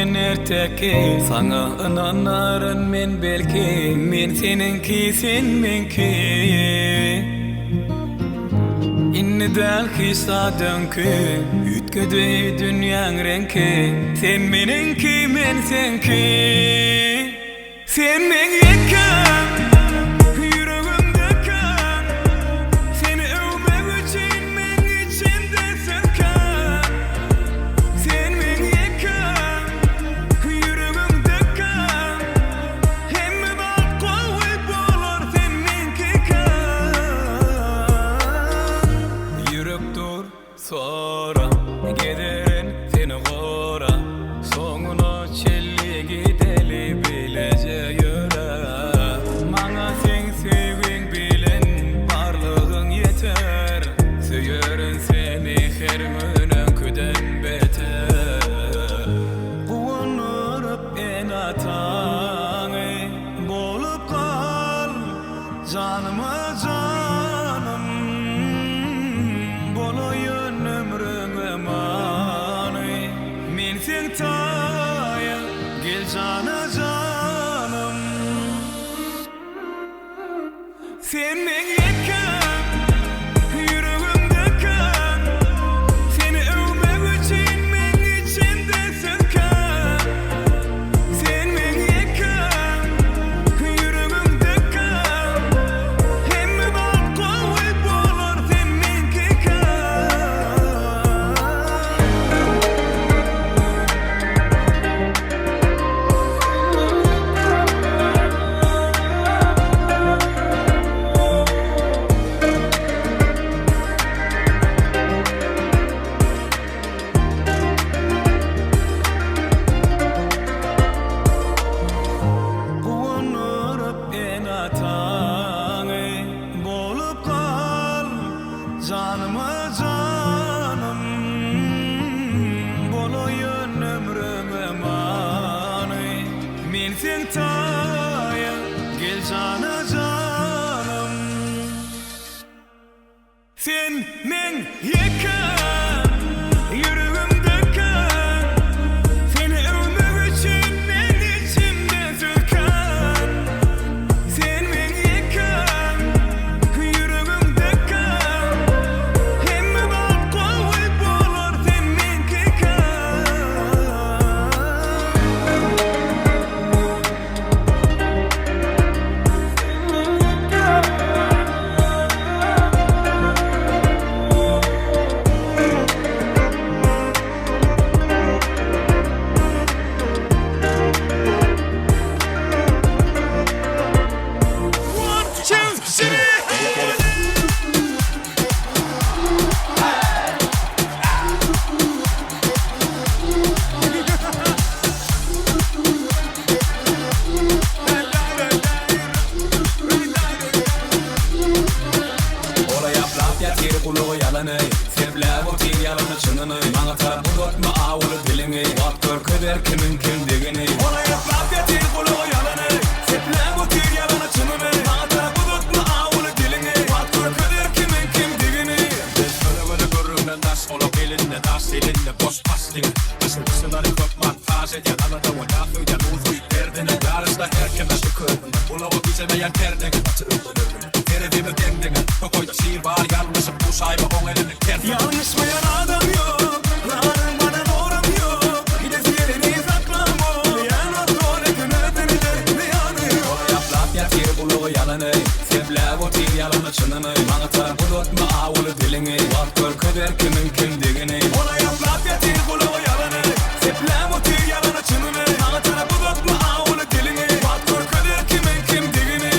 sen erteki Saňa ynanaryn men belki Men seniňki sen meňki Indi däl hiç zat öňki Üýtgedi dünýäň reňki Sen meniňki men seňki Sen meň ýekäm, ýüregimdekäň, Seni öwmek üçin meň içimde söz kän. Sen meň ýekäm, ýüregimdekäň, Hemme zat gowy bolar sen meňkikäň. Ýürek dur. Sora, gezerin seni gora, Soňuna çenli gideli bileje ýöre. Maňa seň söýgiň bilen barlygyň ýeter, Söýerin seni her gün öňküden beter. Guwandyryp ene-ataňy bolup gal. Janyma janym bolaýyn ömrüňe many Men seň taýyň gel jana janym Sen meň ýekäm ýüregimdekäň Seni öwmek üçin meň içimde söz kän Sen meň ýekäm Ýüregimdekäm Hemme zat gowy bolar sen meňkikäm. Guwandyryp ene-ataňy bolup gal, janyma janym bolaýyn ömrüňe many. Men seň taýyň, gel jana janym. Sen meň ýekäm, ýüregimdekäň, Seni öwmek üçin meň içimde söz kän. Sen meň ýekäm, ýüregimdekäň, Hemme zat gowy bolar sen meňkikäň. One, two, three. Ola ýaplap ýatyr gulagy ýalany, Sepläp otyr ýalany çynyny, Maňa tarap uzatma awuly diliňi, Wagt görkezer kimiň kimdigini. Ola ýaplap ýatyr gulagy ýalany, Sepläp otyr ýalany çynyny, Maňa tarap uzatma awuly diliňi, Wagt görkezer kimiň kimdigini. Biz kölegeli gürrüňden daş, Olar elinde daş, elinde boş paş diňe. Gyşyň gyşynlary köp montaž edýän, Alada bolýar söýýän uzyn derdine, Ýaryşda her kime şükür. Ulagy gijemeýän perdeňe, Gaty öwren öwren. Terezimiz deň-deňe, Tokaýda şir bar, ýalňyşyp duşaýma oň eliniň tersine. Ýalňyşmaýan adam ýok, Naryň bana zoram ýok, Gidesi geleni saklamok, Bilýän ot eken ötenide zyýany ýok. Ola ýaplap ýatyr gulagy ýalany, Sepläp otyr ýalany çynyny, Maňa tarap uzatma awuly diliňi, Wagt görkezer kimiň kimdigini. Ola ýaplap ýatyr gulagy ýalany, Sepläp otyr ýalany çynyny, Maňa tarap uzatma awuly diliňi, Wagt görkezer kimiň kimdigini.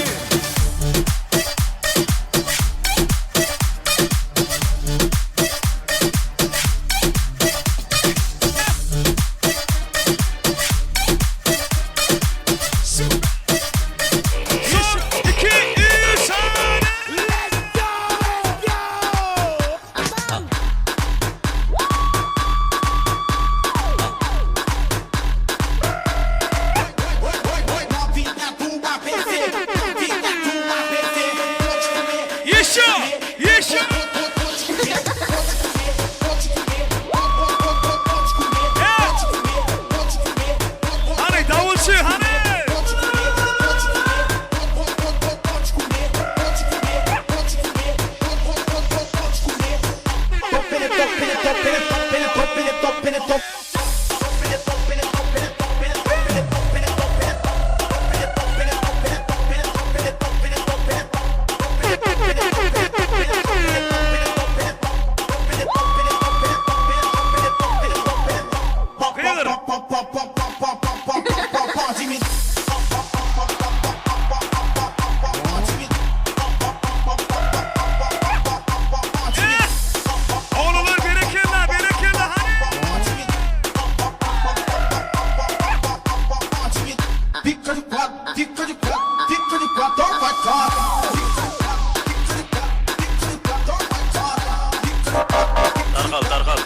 Dargal dargal.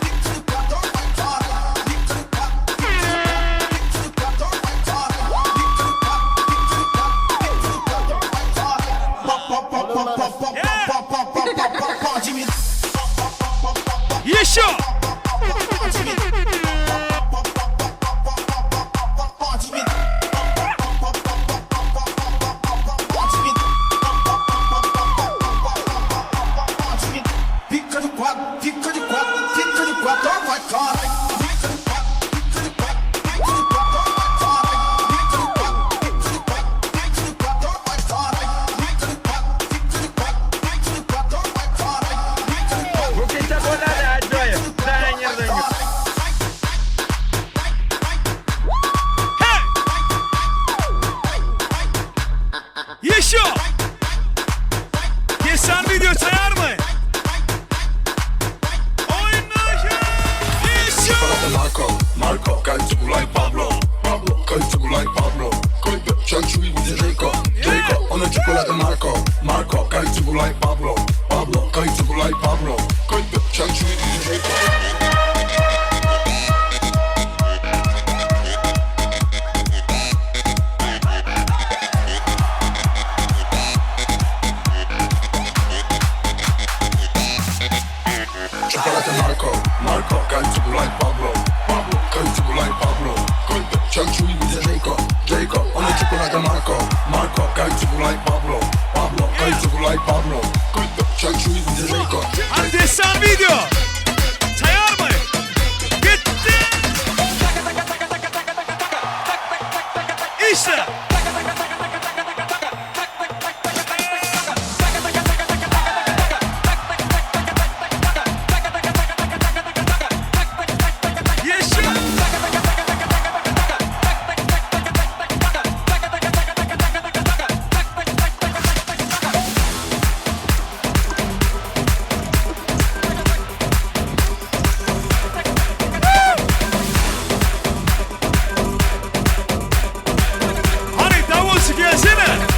Еще! Fica de quatro, fica de quatro, fica de quatro, vai cara. Fica de quatro, fica de quatro, fica de quatro, vai cara. Fica de quatro, fica de quatro, fica de quatro, vai cara. Fica de quatro, fica de quatro, fica de quatro, vai cara. Fica de quatro. Bu kitap bolady ajaýyp. Daýanýerden Hey! Еще! Geçen video sayar mı? Oynayın! Еще! Marco, Marco, Kajcu like Pablo, Pablo, Kajcu like Pablo, Kajcu Jacob, Jacob, one čokoláda Marco, Marco, Kajcu like Pablo, Pablo, Kajcu like Pablo, Kajcu Jacob. Chocolate Marco, Marco, Kajcu like Pablo, Pablo, Kajcu like Pablo, Kajcu Jacob, Jacob, one čokoláda Marco, Marco, Kajcu like Pablo, Pablo, Kajcu like Pablo, Kajcu Jacob. Hadi destan video! Sayar mı? Gitti! İşte! Yeşil! Hani davulcu gelsene!